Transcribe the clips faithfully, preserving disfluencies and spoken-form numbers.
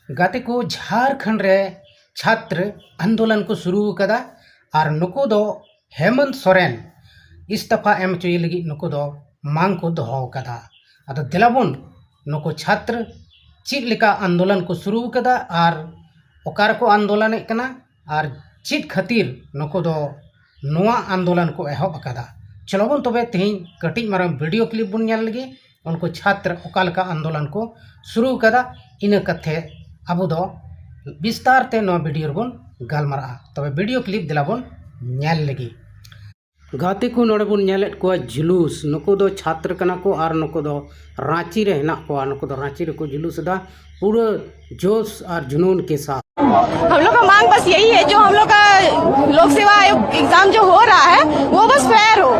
ᱜᱟᱛᱮ ᱠᱚ, ᱡᱷᱟᱨᱠᱷᱚᱸᱰ ᱨᱮ ᱪᱷᱟᱛᱨ ᱟᱱᱫᱳᱞᱚᱱ ᱠᱚ ᱥᱩᱨᱩ ᱟᱠᱟᱫᱟ ᱟᱨ ᱱᱩᱠᱩ ᱫᱚ ᱦᱮᱢᱚᱱᱛ ᱥᱚᱨᱮᱱ ᱤᱥᱛᱚᱯᱷᱟ ᱮᱢ ᱦᱚᱪᱚᱭᱮ ᱞᱟᱹᱜᱤᱫ ᱱᱩᱠᱩ ᱫᱚ ᱢᱟᱝ ᱠᱚ ᱫᱚᱦᱚ ᱟᱠᱟᱫᱟ᱾ ᱟᱫᱚ ᱫᱮᱞᱟᱵᱚᱱ ᱱᱩᱠᱩ ᱪᱷᱟᱛᱨ ᱪᱮᱫ ᱞᱮᱠᱟ ᱟᱱᱫᱳᱞᱚᱱ ᱠᱚ ᱥᱩᱨᱩ ᱟᱠᱟᱫᱟ ᱟᱨ ᱚᱠᱟ ᱨᱮᱠᱚ ᱟᱱᱫᱳᱞᱚᱱᱮᱫ ᱠᱟᱱᱟ ᱟᱨ ᱪᱮᱫ ᱠᱷᱟᱹᱛᱤᱨ ᱱᱩᱠᱩ ᱫᱚ ᱱᱚᱣᱟ ᱟᱱᱫᱳᱞᱚᱱ ᱠᱚ ᱮᱦᱚᱵ ᱟᱠᱟᱫᱟ᱾ ᱪᱚᱞᱚ ᱵᱚᱱ ᱛᱚᱵᱮ ᱛᱮᱦᱮᱧ ᱠᱟᱹᱴᱤᱡ ᱢᱟᱨᱟᱝ ᱵᱷᱤᱰᱤᱭᱳ ᱠᱞᱤᱯ ᱵᱚᱱ ᱧᱮᱞ ᱞᱮᱜᱮ, ᱩᱱᱠᱩ ᱪᱷᱟᱛᱨ ᱚᱠᱟ ᱞᱮᱠᱟ ᱟᱱᱫᱳᱞᱚᱱ ᱠᱚ ᱥᱩᱨᱩ ᱟᱠᱟᱫᱟ, ᱤᱱᱟᱹ ᱠᱟᱛᱮ ᱟᱵᱚ ᱫᱚ ᱵᱤᱥᱛᱟᱨ ᱛᱮ ᱱᱚᱣᱟ ᱵᱷᱤᱰᱤᱭᱳ ᱨᱮᱵᱚᱱ ᱜᱟᱞᱢᱟᱨᱟᱜᱼᱟ᱾ ᱛᱚᱵᱮ ᱵᱷᱤᱰᱤᱭᱳ ᱠᱞᱤᱯ ᱫᱮᱞᱟ ᱵᱚᱱ ᱧᱮᱞ ᱞᱮᱜᱮ᱾ ᱜᱟᱛᱮ ᱠᱚ, ᱱᱚᱰᱮ ᱵᱚᱱ ᱧᱮᱞᱮᱫ ᱠᱚᱣᱟ ᱡᱩᱞᱩᱥ, ᱱᱩᱠᱩ ᱫᱚ ᱪᱷᱟᱛᱨ ᱠᱟᱱᱟ ᱠᱚ ᱟᱨ ᱱᱩᱠᱩ ᱫᱚ ᱨᱟᱸᱪᱤ ᱨᱮ ᱦᱮᱱᱟᱜ ᱠᱚᱣᱟ᱾ ᱱᱩᱠᱩ ᱫᱚ ᱨᱟᱸᱪᱤ ᱨᱮᱠᱚ ᱡᱩᱞᱩᱥ ᱮᱫᱟ ᱯᱩᱨᱟᱹ ᱡᱳᱥ ᱟᱨ ᱡᱩᱱᱩᱱ ᱠᱮ ᱥᱟᱛᱷ᱾ हम लोग का मांग बस यही है, जो हम लोग का लोक सेवा आयोग एग्जाम जो हो रहा है, वो बस फेयर हो।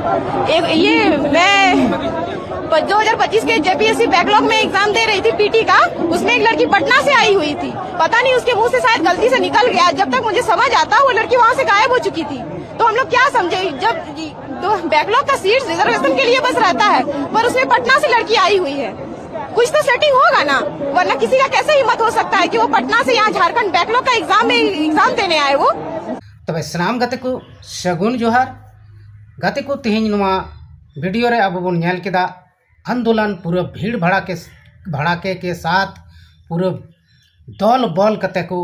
एक ये मैं प-, दो हज़ार पच्चीस के जेपीएससी बैकलॉग में एग्जाम दे रही थी पीटी का, उसमें एक लड़की पटना से आई हुई थी, पता नहीं उसके मुंह से शायद गलती से निकल गया, जब तक मुझे समझ आता वो लड़की वहां से गायब हो चुकी थी। तो हम लोग क्या समझे, जब तो बैकलॉग का सीट रिजर्वेशन के लिए बस रहता है, पर उसमें पटना से लड़की आई हुई है। कुछ तो सेटिंग होगा ना, वरना किसी का कैसे हिम्मत हो सकता है कि वो पटना से यहाँ झारखंड बैकलॉग का एग्जाम में एग्जाम देने आए वो। ᱛᱚᱵᱮ ᱥᱟᱱᱟᱢ ᱜᱟᱛᱮ ᱠᱚ ᱥᱟᱹᱜᱩᱱ ᱡᱚᱦᱟᱨ᱾ ᱜᱟᱛᱮ ᱠᱚ, ᱛᱮᱦᱮᱧ ᱱᱚᱣᱟ ᱵᱷᱤᱰᱤᱭᱳ ᱨᱮ ᱟᱵᱚ ᱵᱚᱱ ᱧᱮᱞ ᱠᱮᱫᱟ ᱟᱱᱫᱳᱞᱚᱱ ᱯᱩᱨᱟᱹ ᱵᱷᱤᱲ ᱵᱷᱟᱲᱟᱠᱮ ᱵᱷᱟᱲᱟᱠᱮ ᱠᱮ ᱥᱟᱛᱷ ᱯᱩᱨᱟᱹ ᱫᱚᱞ ᱵᱚᱞ ᱠᱟᱛᱮ ᱠᱚ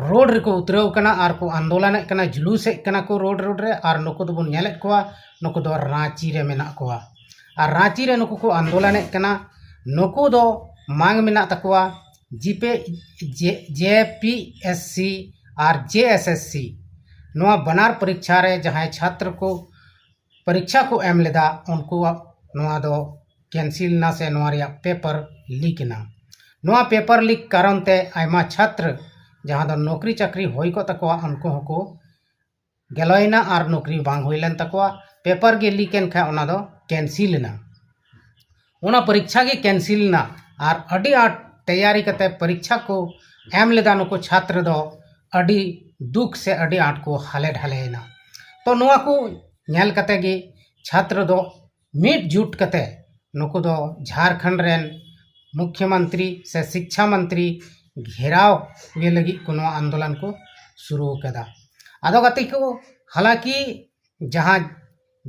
ᱨᱳᱰ ᱨᱮᱠᱚ ᱩᱛᱨᱟᱹᱣ ᱠᱟᱱᱟ ᱟᱨ ᱠᱚ ᱟᱱᱫᱳᱞᱚᱱᱮᱫ ᱠᱟᱱᱟ, ᱡᱩᱞᱩᱥᱮᱫ ᱠᱟᱱᱟ ᱠᱚ ᱨᱳᱰ ᱨᱳᱰ ᱨᱮ᱾ ᱟᱨ ᱱᱩᱠᱩ ᱫᱚᱵᱚᱱ ᱧᱮᱞᱮᱫ ᱠᱚᱣᱟ, ᱱᱩᱠᱩ ᱫᱚ ᱨᱟᱸᱪᱤ ᱨᱮ ᱢᱮᱱᱟᱜ ᱠᱚᱣᱟ᱾ ᱟᱨ ᱨᱟᱸᱪᱤ ᱨᱮ ᱱᱩᱠᱩ ᱠᱚ ᱟᱱᱫᱳᱞᱚᱱᱮᱫ ᱠᱟᱱᱟ, ᱱᱩᱠᱩ ᱫᱚ ᱢᱟᱝ ᱢᱮᱱᱟᱜ ᱛᱟᱠᱚᱣᱟ ᱡᱤᱯᱮ ᱡᱮ ᱡᱮᱯᱤᱮᱥᱥᱤ ᱟᱨ ᱡᱮᱮᱥᱮᱥᱥᱤ, ᱱᱚᱣᱟ ᱵᱟᱱᱟᱨ ᱯᱚᱨᱤᱠᱷᱟ ᱨᱮ ᱡᱟᱦᱟᱸᱭ ᱪᱷᱟᱛᱨᱚ ᱠᱚ ᱯᱚᱨᱤᱠᱷᱟ ᱠᱚ ᱮᱢ ᱞᱮᱫᱟ, ᱩᱱᱠᱩᱣᱟᱜ ᱱᱚᱣᱟ ᱫᱚ ᱠᱮᱱᱥᱤᱞ ᱮᱱᱟ ᱥᱮ ᱱᱚᱣᱟ ᱨᱮᱭᱟᱜ ᱯᱮᱯᱟᱨ ᱞᱤᱠ ᱮᱱᱟ᱾ ᱱᱚᱣᱟ ᱯᱮᱯᱟᱨ ᱞᱤᱠ ᱠᱟᱨᱚᱱ ᱛᱮ ᱟᱭᱢᱟ ᱪᱷᱟᱛᱨᱚ ᱡᱟᱦᱟᱸ ᱫᱚ ᱱᱚᱠᱨᱤ ᱪᱟᱹᱠᱨᱤ ᱦᱩᱭ ᱠᱚᱜ ᱛᱟᱠᱚᱣᱟ, ᱩᱱᱠᱩ ᱦᱚᱸᱠᱚ ᱜᱮᱞᱚᱭᱮᱱᱟ ᱟᱨ ᱱᱚᱠᱨᱤ ᱵᱟᱝ ᱦᱩᱭ ᱞᱮᱱ ᱛᱟᱠᱚᱣᱟ᱾ ᱯᱮᱯᱟᱨ ᱜᱮ ᱞᱤᱠ ᱮᱱ ᱠᱷᱟᱱ ᱚᱱᱟ ᱫᱚ ᱠᱮᱱᱥᱤᱞ ᱮᱱᱟ᱾ ᱚᱱᱟ ᱯᱚᱨᱤᱠᱷᱟ ᱜᱮ ᱠᱮᱱᱥᱤᱞ ᱮᱱᱟ ᱟᱨ ᱟᱹᱰᱤ ᱟᱸᱴ ᱛᱮᱭᱟᱨᱤ ᱠᱟᱛᱮ ᱯᱚᱨᱤᱠᱷᱟ ᱠᱚ ᱮᱢ ᱞᱮᱫᱟ ᱱᱩᱠᱩ ᱪᱷᱟᱛᱨᱚ ᱫᱚ ᱟᱹᱰᱤ ᱫᱩᱠ ᱥᱮ ᱟᱹᱰᱤ ᱟᱸᱴ ᱠᱚ ᱦᱟᱞᱮ ᱰᱷᱟᱞᱮᱭᱮᱱᱟ᱾ ᱛᱚ ᱱᱚᱣᱟ ᱠᱚ ᱧᱮᱞ ᱠᱟᱛᱮ ᱜᱮ ᱪᱷᱟᱛᱨᱚ ᱫᱚ ᱢᱤᱫ ᱡᱩᱴ ᱠᱟᱛᱮ ᱱᱩᱠᱩ ᱫᱚ ᱡᱷᱟᱨᱠᱷᱚᱸᱰ ᱨᱮᱱ ᱢᱩᱠᱷᱭᱚᱢᱚᱱᱛᱨᱤ ᱥᱮ ᱥᱤᱠᱪᱷᱟ ᱢᱚᱱᱛᱨᱤ ᱜᱷᱮᱨᱟᱣ ᱜᱮ ᱞᱟᱹᱜᱤᱫ ᱠᱚ ᱱᱚᱣᱟ ᱟᱱᱫᱳᱞᱚᱱ ᱠᱚ ᱥᱩᱨᱩ ᱟᱠᱟᱫᱟ᱾ ᱟᱫᱚ ᱜᱟᱛᱮ ᱠᱚ, ᱦᱟᱞᱟᱸᱠᱤ ᱡᱟᱦᱟᱸ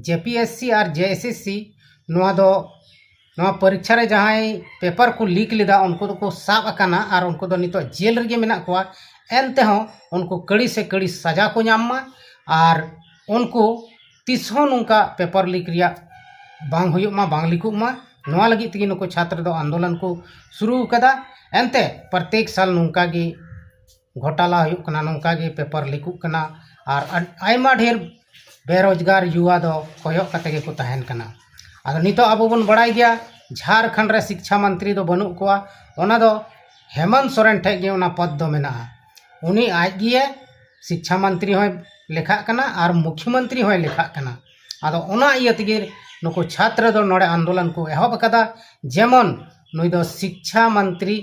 JPSC ᱟᱨ JSSC ᱱᱚᱣᱟ ᱫᱚ, ᱱᱚᱣᱟ ᱯᱚᱨᱤᱠᱠᱷᱟ ᱨᱮ ᱡᱟᱦᱟᱸᱭ ᱯᱮᱯᱟᱨ ᱠᱚ ᱞᱤᱠ ᱞᱮᱫᱟ, ᱩᱱᱠᱩ ᱫᱚᱠᱚ ᱥᱟᱵ ᱟᱠᱟᱱᱟ ᱟᱨ ᱩᱱᱠᱩ ᱫᱚ ᱱᱤᱛᱚᱜ ᱡᱮᱞ ᱨᱮᱜᱮ ᱢᱮᱱᱟᱜ ᱠᱚᱣᱟ᱾ ᱮᱱᱛᱮᱦᱚᱸ ᱩᱱᱠᱩ ᱠᱟᱹᱲᱤ ᱥᱮ ᱠᱟᱹᱲᱤ ᱥᱟᱡᱟ ᱠᱚ ᱧᱟᱢ ᱢᱟ ᱟᱨ ᱩᱱᱠᱩ ᱛᱤᱥ ᱦᱚᱸ ᱱᱚᱝᱠᱟ ᱯᱮᱯᱟᱨ ᱞᱤᱠ ᱨᱮᱭᱟᱜ ᱵᱟᱝ ᱦᱩᱭᱩᱜ ᱢᱟ, ᱵᱟᱝ ᱞᱤᱠᱚᱜ ᱢᱟ, ᱱᱚᱣᱟ ᱞᱟᱹᱜᱤᱫ ᱛᱮᱜᱮ ᱱᱩᱠᱩ ᱪᱷᱟᱛᱨᱚ ᱫᱚ ᱟᱱᱫᱳᱞᱚᱱ ᱠᱚ ᱥᱩᱨᱩ ᱟᱠᱟᱫᱟ᱾ ᱮᱱᱛᱮ ᱯᱨᱚᱛᱮᱠ ᱥᱟᱞ ᱱᱚᱝᱠᱟ ᱜᱮ ᱜᱷᱚᱴᱟᱞᱟ ᱦᱩᱭᱩᱜ ᱠᱟᱱᱟ, ᱱᱚᱝᱠᱟ ᱜᱮ ᱯᱮᱯᱟᱨ ᱞᱤᱠᱚᱜ ᱠᱟᱱᱟ ᱟᱨ ᱟᱭᱢᱟ ᱰᱷᱮᱨ ᱵᱮᱨᱳᱡᱽᱜᱟᱨ ᱭᱩᱣᱟ ᱫᱚ ᱠᱚᱭᱚᱜ ᱠᱟᱛᱮ ᱜᱮᱠᱚ ᱛᱟᱦᱮᱱ ᱠᱟᱱᱟ᱾ ᱟᱫᱚ ᱱᱤᱛᱚᱜ ᱟᱵᱚ ᱵᱚᱱ ᱵᱟᱲᱟᱭ ᱜᱮᱭᱟ, ᱡᱷᱟᱲᱠᱷᱚᱸᱰ ᱨᱮ ᱥᱤᱠᱪᱷᱟ ᱢᱚᱱᱛᱨᱤ ᱫᱚ ᱵᱟᱹᱱᱩᱜ ᱠᱚᱣᱟ, ᱚᱱᱟ ᱫᱚ ᱦᱮᱢᱚᱱᱛ ᱥᱚᱨᱮᱱ ᱴᱷᱮᱡ ᱜᱮ ᱚᱱᱟ ᱯᱚᱫᱽ ᱫᱚ ᱢᱮᱱᱟᱜᱼᱟ᱾ ᱩᱱᱤ ᱟᱡ ᱜᱮ ᱥᱤᱠᱪᱷᱟ ᱢᱚᱱᱛᱨᱤ ᱦᱚᱸᱭ ᱞᱮᱠᱷᱟᱜ ᱠᱟᱱᱟ ᱟᱨ ᱢᱩᱠᱷᱭᱚᱢᱚᱱᱛᱨᱤ ᱦᱚᱸᱭ ᱞᱮᱠᱷᱟᱜ ᱠᱟᱱᱟ᱾ ᱟᱫᱚ ᱚᱱᱟ ᱤᱭᱟᱹ ᱛᱮᱜᱮ ᱱᱩᱠᱩ ᱪᱷᱟᱛᱨᱚ ᱫᱚ ᱱᱚᱰᱮ ᱟᱱᱫᱳᱞᱚᱱ ᱠᱚ ᱮᱦᱚᱵ ᱟᱠᱟᱫᱟ, ᱡᱮᱢᱚᱱ ᱱᱩᱭ ᱫᱚ ᱥᱤᱠᱪᱷᱟ ᱢᱚᱱᱛᱨᱤ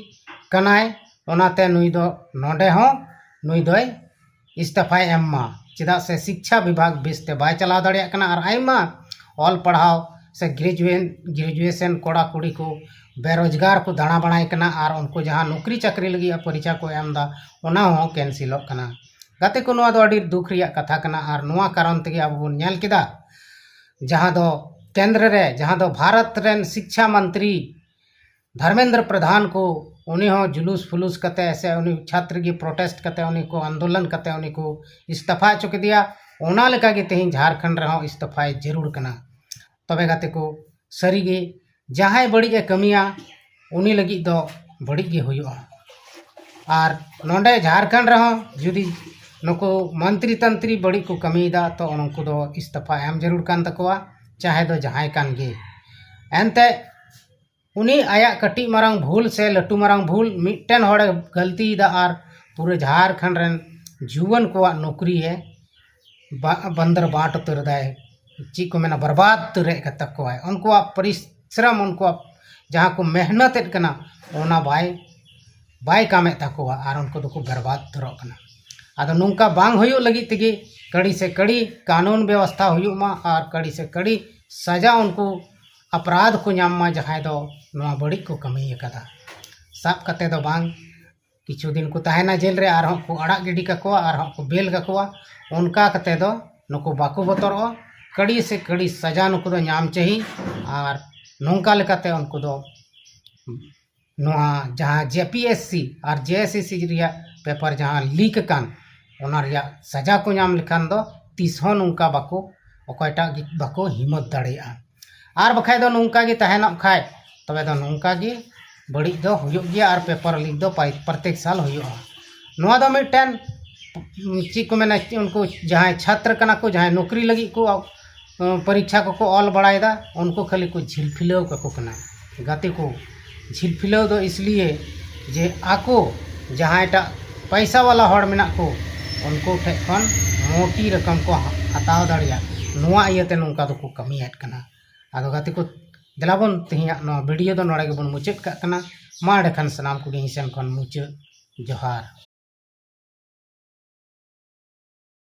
ᱠᱟᱱᱟᱭ, ᱚᱱᱟᱛᱮ ᱱᱩᱭ ᱫᱚ ᱱᱚᱰᱮ ᱦᱚᱸ ᱱᱩᱭ ᱫᱚᱭ ᱤᱥᱛᱤᱯᱷᱟᱭ ᱮᱢ ᱢᱟ᱾ ᱪᱮᱫᱟᱜ ᱥᱮ ᱥᱤᱠᱪᱷᱟ ᱵᱤᱵᱷᱟᱜᱽ ᱵᱮᱥᱛᱮ ᱵᱟᱭ ᱪᱟᱞᱟᱣ ᱫᱟᱲᱮᱭᱟᱜ ᱠᱟᱱᱟ ᱟᱨ ᱟᱭᱢᱟ ᱚᱞ ᱯᱟᱲᱦᱟᱣ ᱥᱮ ᱜᱨᱮᱡᱩᱭᱮᱱ ᱜᱨᱮᱡᱩᱭᱮᱥᱚᱱ ᱠᱚᱲᱟ ᱠᱩᱲᱤ ᱠᱚ ᱵᱮᱨᱳᱡᱽᱜᱟᱨ ᱠᱚ ᱫᱟᱬᱟ ᱵᱟᱲᱟᱭ ᱠᱟᱱᱟ ᱟᱨ ᱩᱱᱠᱩ ᱡᱟᱦᱟᱸ ᱱᱚᱠᱨᱤ ᱪᱟᱹᱠᱨᱤ ᱞᱟᱹᱜᱤᱫ ᱯᱚᱨᱤᱠᱷᱟ ᱠᱚ ᱮᱢ ᱮᱫᱟ, ᱚᱱᱟ ᱦᱚᱸ ᱠᱮᱱᱥᱮᱞᱚᱜ ᱠᱟᱱᱟ᱾ ᱜᱟᱛᱮ ᱠᱚ, ᱱᱚᱣᱟ ᱫᱚ ᱟᱹᱰᱤ ᱫᱩᱠ ᱨᱮᱭᱟᱜ ᱠᱟᱛᱷᱟ ᱠᱟᱱᱟ ᱟᱨ ᱱᱚᱣᱟ ᱠᱟᱨᱚᱱ ᱛᱮᱜᱮ ᱟᱵᱚ ᱵᱚᱱ ᱧᱮᱞ ᱠᱮᱫᱟ, ᱡᱟᱦᱟᱸ ᱫᱚ ᱠᱮᱱᱫᱨᱚ ᱨᱮ, ᱡᱟᱦᱟᱸ ᱫᱚ ᱵᱷᱟᱨᱚᱛ ᱨᱮᱱ ᱥᱤᱠᱪᱷᱟ ᱢᱚᱱᱛᱨᱤ ᱫᱷᱚᱨᱢᱮᱱᱫᱨᱚ ᱯᱨᱚᱫᱷᱟᱱ ᱠᱚ, ᱩᱱᱤ ᱦᱚᱸ ᱡᱩᱞᱩᱥ ᱯᱷᱩᱞᱩᱥ ᱠᱟᱛᱮ ᱥᱮ ᱩᱱᱤ ᱪᱷᱟᱛᱨᱤ ᱜᱮ ᱯᱨᱚᱴᱮᱥᱴ ᱠᱟᱛᱮ ᱩᱱᱤ ᱠᱚ ᱟᱱᱫᱳᱞᱚᱱ ᱠᱟᱛᱮ ᱩᱱᱤ ᱠᱚ ᱤᱥᱛᱤᱯᱷᱟ ᱦᱚᱪᱚ ᱠᱮᱫᱮᱭᱟ᱾ ᱚᱱᱟ ᱞᱮᱠᱟ ᱜᱮ ᱛᱮᱦᱮᱧ ᱡᱷᱟᱲᱠᱷᱚᱸᱰ ᱨᱮᱦᱚᱸ ᱤᱥᱛᱤᱯᱷᱟᱭ ᱡᱟᱹᱨᱩᱲ ᱠᱟᱱᱟ᱾ ᱛᱚᱵᱮ ᱜᱟᱛᱮ ᱠᱚ, ᱥᱟᱹᱨᱤ ᱜᱮ ᱡᱟᱦᱟᱸᱭ ᱵᱟᱹᱲᱤᱡ ᱮ ᱠᱟᱹᱢᱤᱭᱟ, ᱩᱱᱤ ᱞᱟᱹᱜᱤᱫ ᱫᱚ ᱵᱟᱹᱲᱤᱡ ᱜᱮ ᱦᱩᱭᱩᱜᱼᱟ᱾ ᱟᱨ ᱱᱚᱰᱮ ᱡᱷᱟᱲᱠᱷᱚᱸᱰ ᱨᱮᱦᱚᱸ ᱡᱩᱫᱤ ᱱᱩᱠᱩ ᱢᱚᱱᱛᱨᱤ ᱛᱚᱱᱛᱨᱤ ᱵᱟᱹᱲᱤᱡ ᱠᱚ ᱠᱟᱹᱢᱤᱭᱮᱫᱟ, ᱛᱚ ᱩᱱᱠᱩ ᱫᱚ ᱤᱥᱛᱤᱯᱷᱟ ᱮᱢ ᱡᱟᱹᱨᱩᱲ ᱠᱟᱱ ᱛᱟᱠᱚᱣᱟ, ᱪᱟᱦᱮ ᱫᱚ ᱡᱟᱦᱟᱸᱭ ᱠᱟᱱ ᱜᱮ᱾ ᱮᱱᱛᱮ ᱩᱱᱤ ᱟᱭᱟᱜ ᱠᱟᱹᱴᱤᱡ ᱢᱟᱨᱟᱝ ᱵᱷᱩᱞ ᱥᱮ ᱞᱟᱹᱴᱩ ᱢᱟᱨᱟᱝ ᱵᱷᱩᱞ ᱢᱤᱫᱴᱮᱱ ᱦᱚᱲᱮ ᱜᱟᱹᱞᱛᱤᱭᱮᱫᱟ ᱟᱨ ᱯᱩᱨᱟᱹ ᱡᱷᱟᱲᱠᱷᱚᱸᱰ ᱨᱮᱱ ᱡᱩᱣᱟᱹᱱ ᱠᱚᱣᱟᱜ ᱱᱚᱠᱨᱤᱭᱮ ᱵᱟ-, ᱵᱟᱱᱫᱟᱨ ᱵᱟᱸᱴ ᱩᱛᱟᱹᱨ ᱮᱫᱟᱭ, ᱪᱮᱫ ᱠᱚ ᱢᱮᱱᱟ, ᱵᱚᱨᱵᱟᱫ ᱩᱛᱟᱹᱨᱮᱫ ᱛᱟᱠᱚᱣᱟᱭ᱾ ᱩᱱᱠᱩᱣᱟᱜ ᱯᱚᱨᱤᱥᱨᱚᱢ, ᱩᱱᱠᱩᱣᱟᱜ ᱡᱟᱦᱟᱸ ᱠᱚ ᱢᱮᱦᱱᱚᱛᱮᱫ ᱠᱟᱱᱟ, ᱚᱱᱟ ᱵᱟᱭ, ᱵᱟᱭ ᱠᱟᱢᱮᱫ ᱛᱟᱠᱚᱣᱟ ᱟᱨ ᱩᱱᱠᱩ ᱫᱚᱠᱚ ᱵᱚᱨᱵᱟᱫ ᱩᱛᱟᱹᱨᱚᱜ ᱠᱟᱱᱟ᱾ ᱟᱫᱚ ᱱᱚᱝᱠᱟ ᱵᱟᱝ ᱦᱩᱭᱩᱜ ᱞᱟᱹᱜᱤᱫ ᱛᱮᱜᱮ ᱠᱟᱹᱲᱤ ᱥᱮ ᱠᱟᱹᱲᱤ ᱠᱟᱹᱱᱩᱱ ᱵᱮᱵᱚᱥᱛᱷᱟ ᱦᱩᱭᱩᱜ ᱢᱟ ᱟᱨ ᱠᱟᱹᱲᱤ ᱥᱮ ᱠᱟᱹᱲᱤ ᱥᱟᱡᱟ ᱩᱱᱠᱩ ᱟᱯᱨᱟᱫᱷ ᱠᱚ ᱧᱟᱢ ᱢᱟ, ᱡᱟᱦᱟᱸᱭ ᱫᱚ ᱱᱚᱣᱟ ᱵᱟᱹᱲᱤᱡ ᱠᱚ ᱠᱟᱹᱢᱤ ᱟᱠᱟᱫᱟ᱾ ᱥᱟᱵ ᱠᱟᱛᱮ ᱫᱚ ᱵᱟᱝ, ᱠᱤᱪᱷᱩ ᱫᱤᱱ ᱠᱚ ᱛᱟᱦᱮᱱᱟ ᱡᱮᱞ ᱨᱮ, ᱟᱨᱦᱚᱸ ᱠᱚ ᱟᱲᱟᱜ ᱜᱤᱰᱤ ᱠᱟᱠᱚᱣᱟ, ᱟᱨᱦᱚᱸ ᱠᱚ ᱵᱮᱞ ᱠᱟᱠᱚᱣᱟ᱾ ᱚᱱᱠᱟ ᱠᱟᱛᱮ ᱫᱚ ᱱᱩᱠᱩ ᱵᱟᱠᱚ ᱵᱚᱛᱚᱨᱚᱜᱼᱟ᱾ ᱠᱟᱹᱲᱤ ᱥᱮ ᱠᱟᱹᱲᱤ ᱥᱟᱡᱟ ᱱᱩᱠᱩ ᱫᱚ ᱧᱟᱢ ᱪᱟᱹᱦᱤ᱾ ᱟᱨ ᱱᱚᱝᱠᱟ ᱞᱮᱠᱟᱛᱮ ᱩᱱᱠᱩ ᱫᱚ ᱱᱚᱣᱟ ᱡᱟᱦᱟᱸ ᱡᱮ ᱯᱤ ᱮᱥ ᱥᱤ ᱟᱨ ᱡᱮ ᱮᱥ ᱮᱥ ᱥᱤ ᱨᱮᱭᱟᱜ ᱯᱮᱯᱟᱨ ᱡᱟᱦᱟᱸ ᱞᱤᱠ ᱟᱠᱟᱱ, ᱚᱱᱟ ᱨᱮᱭᱟᱜ ᱥᱟᱡᱟ ᱠᱚ ᱧᱟᱢ ᱞᱮᱠᱷᱟᱱ ᱫᱚ ᱛᱤᱥ ᱦᱚᱸ ᱱᱚᱝᱠᱟ ᱵᱟᱠᱚ, ᱚᱠᱚᱭᱴᱟᱜ ᱜᱮ ᱵᱟᱠᱚ ᱦᱤᱢᱚᱛ ᱫᱟᱲᱮᱭᱟᱜᱼᱟ᱾ ᱟᱨ ᱵᱟᱠᱷᱟᱡ ᱫᱚ ᱱᱚᱝᱠᱟ ᱜᱮ ᱛᱟᱦᱮᱱᱚᱜ ᱠᱷᱟᱡ, ᱛᱚᱵᱮ ᱫᱚ ᱱᱚᱝᱠᱟ ᱜᱮ ᱵᱟᱹᱲᱤᱡ ᱫᱚ ᱦᱩᱭᱩᱜ ᱜᱮᱭᱟ ᱟᱨ ᱯᱮᱯᱟᱨ ᱞᱤᱠ ᱫᱚ ᱯᱟᱭ-, ᱯᱨᱚᱛᱮᱠ ᱥᱟᱞ ᱦᱩᱭᱩᱜᱼᱟ᱾ ᱱᱚᱣᱟ ᱫᱚ ᱢᱤᱫᱴᱮᱱ, ᱪᱮᱫ ᱠᱚ ᱢᱮᱱᱟ, ᱩᱱᱠᱩ ᱡᱟᱦᱟᱸᱭ ᱪᱷᱟᱛᱨᱚ ᱠᱟᱱᱟ ᱠᱚ, ᱡᱟᱦᱟᱸᱭ ᱱᱚᱠᱨᱤ ᱞᱟᱹᱜᱤᱫ ᱠᱚ ᱯᱚᱨᱤᱠᱠᱷᱟ ᱠᱚᱠᱚ ᱚᱞ ᱵᱟᱲᱟᱭᱮᱫᱟ, ᱩᱱᱠᱩ ᱠᱷᱟᱹᱞᱤ ᱠᱚ ᱡᱷᱤᱞᱯᱷᱤᱞᱟᱹᱣ ᱠᱟᱠᱚ ᱠᱟᱱᱟ᱾ ᱜᱟᱛᱮ ᱠᱚ, ᱡᱷᱤᱞᱯᱷᱤᱞᱟᱹᱣ ᱫᱚ ᱤᱥᱞᱤᱭᱮ ᱡᱮ ᱟᱠᱚ ᱡᱟᱦᱟᱸᱭᱴᱟᱜ ᱯᱟᱭᱥᱟ ᱣᱟᱞᱟ ᱦᱚᱲ ᱢᱮᱱᱟᱜ ᱠᱚ, ᱩᱱᱠᱩ ᱴᱷᱮᱡ ᱠᱷᱚᱱ ᱢᱳᱴᱤ ᱨᱚᱠᱚᱢ ᱠᱚ ᱦᱟᱛᱟᱣ ᱫᱟᱲᱮᱭᱟᱜ, ᱱᱚᱣᱟ ᱤᱭᱟᱹᱛᱮ ᱱᱚᱝᱠᱟ ᱫᱚᱠᱚ ᱠᱟᱹᱢᱤᱭᱮᱫ ᱠᱟᱱᱟ᱾ ᱟᱫᱚ ᱜᱟᱛᱮ ᱠᱚ, ᱫᱮᱞᱟᱵᱚᱱ ᱛᱮᱦᱮᱧᱟᱜ ᱱᱚᱣᱟ ᱵᱷᱤᱰᱤᱭᱳ ᱫᱚ ᱱᱚᱰᱮ ᱜᱮᱵᱚᱱ ᱢᱩᱪᱟᱹᱫ ᱠᱟᱜ ᱠᱟᱱᱟ᱾ ᱢᱟ ᱮᱸᱰᱮᱠᱷᱟᱱ ᱥᱟᱱᱟᱢ ᱠᱚᱜᱮ ᱤᱧ ᱥᱮᱱ ᱠᱷᱚᱱ ᱢᱩᱪᱟᱹᱫ ᱡᱚᱦᱟᱨ᱾